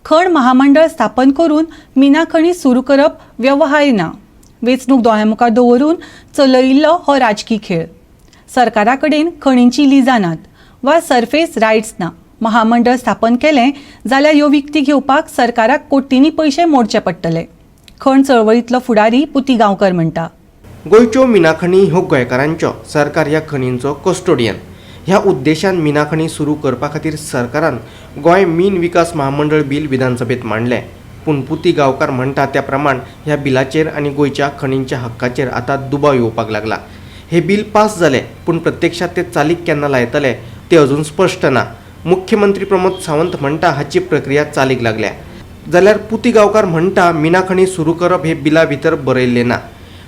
खण महामंडळ स्थापन करून मिना खणी सुरू करप व्यवहार्य ना. वेंचणूक दोळ्यां मुखार दवरून चलयिल्लो हो राजकी खेळ. सरकारा कडेन खणींची लिजां नात वा सरफेस रायट्स ना. महामंडळ स्थापन केलें जाल्यार ह्यो विकती घेवपाक सरकाराक कोटींनी पयशे मोडचे पडटले, खण चळवळींतलो फुडारी पुती गांवकर म्हणटा. गोंयच्यो मिनाखणी ह्यो गोंयकारांच्यो. सरकार ह्या खणींचो कस्टोडियन. ह्या उद्देशान मिनाखणी सुरू करपा खातीर सरकारान गोंय मीन विकास महामंडळ बील विधानसभेत मांडलें. पूण पुती गांवकार म्हणटा त्या प्रमाण ह्या बिलाचेर आनी गोंयच्या खणींच्या हक्काचेर आतां दुबाव येवपाक लागला. हे बील पास जालें, पूण प्रत्यक्षात ते चालीक केन्ना लायतले तें अजून स्पश्ट ना. मुख्यमंत्री प्रमोद सावंत म्हणटा, हाची प्रक्रिया चालीक लागल्या. जाल्यार पुती गांवकार म्हणटा, मिना खणी सुरू करप हे बिला भितर बरयल्लें ना.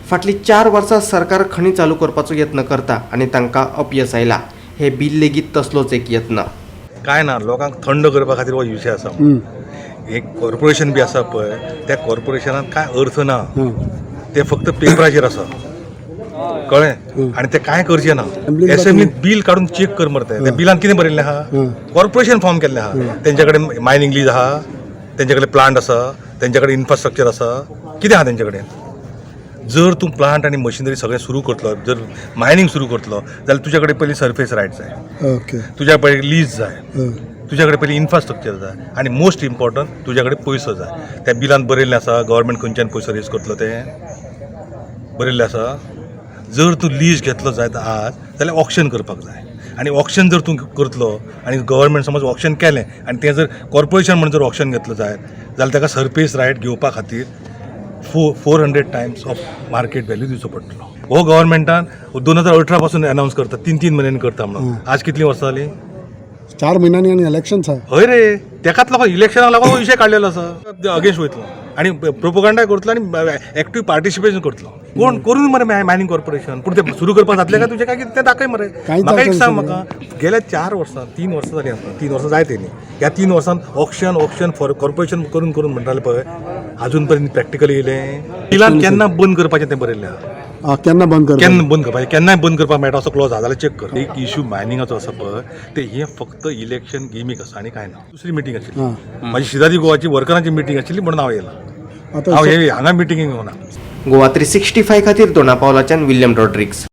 फाटलीं 4 वर्सां सरकार खणी चालू करपाचो यत्न करता आनी तांकां अपयस आयला. हे बील लेगीत तसलोच एक यत्न. काय ना, लोकांक थंड करपा खातीर हो विशय आसा. एक कॉर्पोरेशन बी आसा पळय, त्या कॉर्पोरेशनात कांय अर्थ ना. ते फक्त पेपराचेर आसा, कळ्ळें? आनी ते कांय करचें ना. एसेंब्लीत बील काडून चेक कर मरे. ते त्या बिलान कितें बरयल्लें आहा? कॉर्पोरेशन फॉर्म केल्लें आहा. तेंच्या कडेन मायनींग लीज आहा, तेंच्या कडेन प्लांट आसा, तेंच्या कडेन इन्फ्रास्ट्रक्चर आसा, कितें आहा तेंच्या कडेन? जर तूं प्लांट आनी मशिनरी सगळें सुरू करतलो, जर मायनींग सुरू करतलो जाल्यार तुज्या कडेन पयलीं सरफेस रायट जाय. तुज्या पयलीं लीज जाय. तुज्या कडेन पयलीं इन्फ्रास्ट्रक्चर जाय आनी मोस्ट इम्पॉर्टंट, तुज्या कडेन पयसो जाय. त्या बिलान बरयल्लें आसा, गव्हर्मेंट खंयच्यान पयसो रेज करतलो तें बरयल्लें आसा. जर तूं लीज घेतलो जायत आज जाल्यार ऑक्शन करपाक जाय आनी ऑक्शन जर तूं करतलो आनी गव्हर्मेंट समज ऑक्शन केलें आनी तें जर कॉर्पोरेशन म्हणून जर ऑक्शन घेतलो जायत जाल्यार ताका सरफेस रायट घेवपा खातीर 400 times of market value दिवचो पडटलो. हो गव्हर्मेंटान 2018 पासून अनावन्स करता, तीन तीन म्हयन्यांनी करता म्हणून. आज कितलीं वर्सां जालीं? 4 म्हयन्यांनी आनी इलेक्शन आसा. हय रे, तेकाच लागून, इलेक्शनाक लागून हो विशय काडलेलो आसा. अगेन्स्ट वयतलो आनी प्रोपोगंडाय करतलो आनी एक्टीव पार्टिसिपेशन करतलो. कोण करून मरे मायनींग कॉर्पोरेशन, पूण ते सुरू करपाक जातलें काय तुजें काय कितें तें दाखय मरे. कांयच म्हाका एक जावचें सांग. ना. म्हाका गेल्या 4 वर्सां, 3 वर्सां जालीं आतां, 3 वर्सां जायत येयलीं. ह्या 3 वर्सान ऑक्शन, ऑक्शन फॉर कॉर्पोरेशन करून करून म्हणटाले पळय, अजून पर्यंत प्रॅक्टिकली येयलें? बिलान केन्ना बंद करपाचें तें बरयल्लें आहा. आ, केन्ना बंद कर? केन्ना बंद करपाचें, केन्नाय बंद करपाक मेळटा असो क्लॉज आहा जाल्यार चॅक कर. एक इशू मायनिंगाचो आसा पळय, ते हें फक्त इलेक्शन गिमीक आसा आनी कांय ना. दुसरी मिटींग आशिल्ली म्हाजी, शिदादी गोवाची वर्करांची मिटींग आशिल्ली म्हणून हांव येयला. आतां हांव हे हांगा मिटिंगेक येवना. गोवा 365 खातीर दोना पावलाच्यान विल्यम रॉड्रिक्स.